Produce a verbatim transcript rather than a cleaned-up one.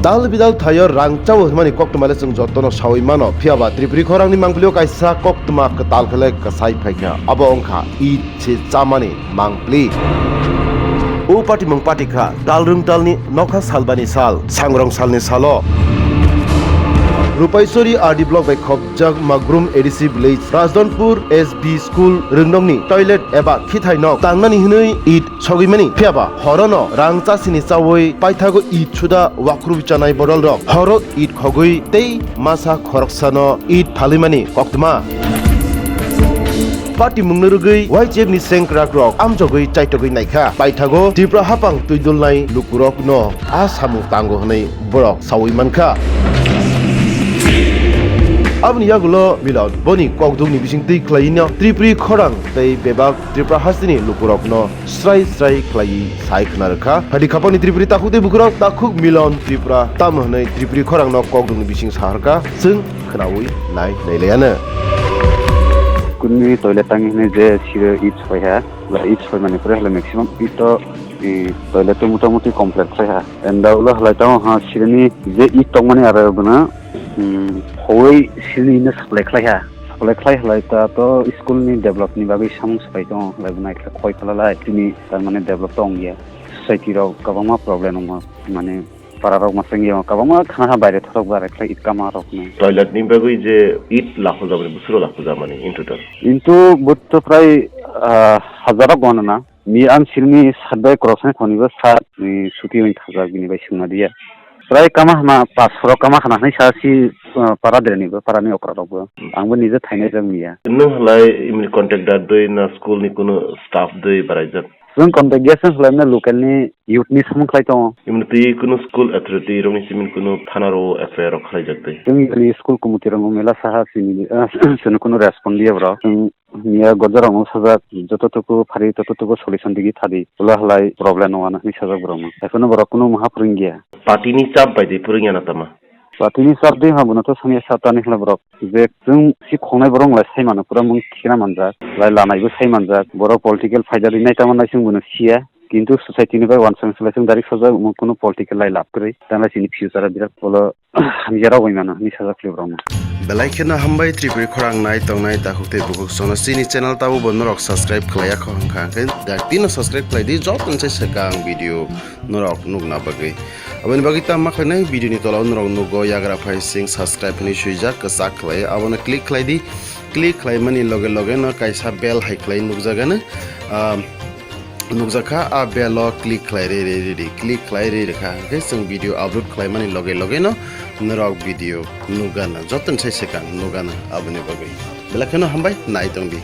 Dal bidal thaio rang chao hwnmani koktwma le chwng jotono sawi mano, phiyaba Tripuri khorangni mangpilio kaisa koktwma kwtal khe le kwsai phaikha, abo wngkha Eid se chamani mangpli. O patimung patikha, dalrwng dalni nokha salbani sal, sangrong salni salo. Rupaisori R D block bai khopjak Magrum A D C village, Rajdonpur S B school rwngnokni toilet eba khithai nok tangnani hwnwi Eid sogwimani, phiyaba horono rang chasini chawi paithago Eid suda wakhrubi chanai bodolrok horo Eid khogwi tei masa khoroksano Eid phalimani koktwma. Patimungno rwgwi Y G F ni sengkrakrok amjogwi chaitogwi naikha. Paithago Tripura hapang twidulnai lukurokno a samung tango hwnwi borok sawi mankha. Aboni yagulo Milon boni kokdukni bisingtwi khwlaino Tripuri khorang tei bebak Tripura hasteni lukurokno srai srai khwlaiwi sai khna rwkha. Hadi khapangni Tripuri takhuk tei bukurok takhuk Milon Tripura tamo hwnwi Tripuri khorangno kokdukni bising saharkha, chwng khwnawi nai nailaiano. Kuni toilet tangi hwnwi je siro Eid soi ha, la Eid soi mani pore hala maximum Eid to, eh, toilet to motamuti complete khai ha. Enda ulo halai tamo ha sirini je Eid tongmani aro bono, hmm, khowoi sirini ino supply khlai ha. Supply khlai halai ta to school ni develop ni bagwi samung swbai tongo, halai bo naikha khoi phalalai tini tar mane develop to ongya. Society rok kwbangma problem wngo, mane para rok maseng yo kwbangma khana ha baire thorok barai khlai Eid kama rok no. Toilet ni bagwi je Eid lakhujak mani, bwswk lakhujak mani in total? Into bo to prai, ah, hazar rok wano na. Mi ang sirni sat bai korok sai khoni bo sat ni suti wng thajak bini bai sungna diya. Prai kama hana pas rok kama hana hai sa si, ah, para dere ni bo, para ni okra rok bo. Hmm. Ang bo nije thainai jak miya. Nung halai imni contact dai na school ni kunu staff dai barai jak? Chwng contact ya, chwng halai na local ni youth ni samung khlai tongo. Imni twi kunu school authority rok ni simin kunu thana ro F I R rok khlai jak dai? Chwng ni school committee rok mela saha sini, ah, chwng kunu respond diya bro. Chwng Miya gorja rok no sajak, joto tuku phari, toto tuku solution digi thadi. Ulo halai problem no ano hinwi sajak borok no. Ekheno borok kunu maha phwrwngya. Party ni chap bai di phwrwngya na tama? Party ni chap di ha bono to sani sa tani hwla borok. Je chwng si khongnai borok lai sai mano pura mung khikna manjak. Lai lanai bo sai manjak. Borok political phaida rinai tamo nai chwng bono siya. Kintu society ni bai wansang salai chwng direct sajak, omo kunu political lai lab kwrwi. Tangla chini future o birat bolo hamjak rok oi mano hinwi sajak khlai borok no. Belai kheno hambai Tripuri khorang nai tongnai takhuk tei bukhuk sono chini channel tabo bo norok subscribe khlai ya kho hwnkha hwnkhe dakti no subscribe khlai di, joto ni sai swkang video norok nukna bagwi. Aboni bagwi tamo ma khlainai video ni tola o norok nugo yagra phai sing subscribe hinwi swijak kwchak khlai abono click khlai di, click khlai mani loge loge no kaisa bell hai khlai nukjagano, ah, nukjakha, a bell o click khlai ri ri ri ri, click khlai ri rikha, hwnkhe chwng video upload khlaimani loge loge no norok video nukgana, joto ni sai swkang nukgana aboni bagwi. Belai kheno hambai, nai tong di.